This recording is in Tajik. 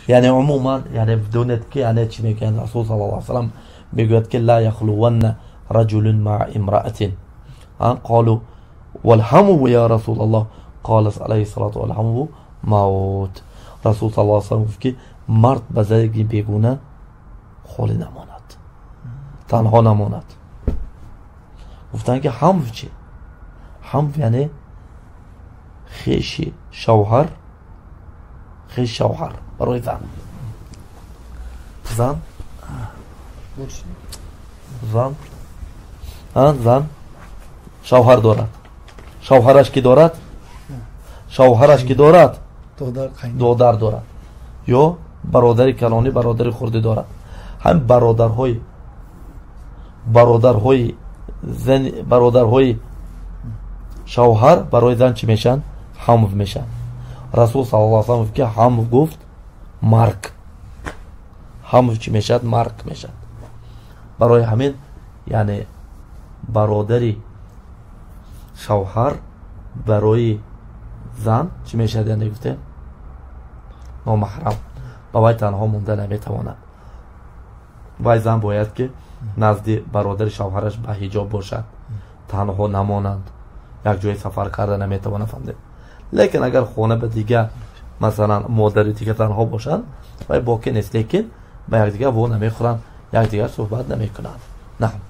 Яъне умуман, яъне донед ки яъне чӣ мегӯянд, Расул саллаллоҳу алайҳи васаллам мегӯяд ки ла яхлуванна раҷулун маа имраатин. Қолу валҳаму я Расулаллоҳ, қол алайҳи салоту валҳаму маут. Расул саллаллоҳу алайҳи васаллам гуфт ки мард ба зани бегуна холӣ намонад, танҳо намонад. Гуфтанд ки ҳамв чӣ? Ҳамв яъне хеши шавҳар, хеш шавҳар барои зан. Зан зан зан шавҳар дорад, шавҳараш ки дорад, шавҳараш ки дорад, додар дорад ё бародари калонӣ, бародари хурдӣ дорад. Ҳам бародарҳои зан, бародарҳои шавҳар барои зан чӣ мешаванд? Ҳамв мешаванд. Расул саллаллоҳу алайҳи васаллам гуфт ки ҳамв гуфт марг. Ҳамв чӣ мешавад? Марг мешавад. Барои ҳамин яъне бародари шавҳар барои зан чӣ мешавад? Яъне гуфтем номаҳрам, ба вай танҳо монда наметавонад. Вай зан бояд ки назди бародари шавҳараш ба ҳиҷоб бошад, танҳо намонанд, як ҷое сафар карда наметавонад, фаҳмдед. Лекин агар хона ба дига, масалан модари дига танҳо бошанд, вай боке нест, лекин ба якдигар во намехӯранд, якдигар суҳбат намекунанд. Наам.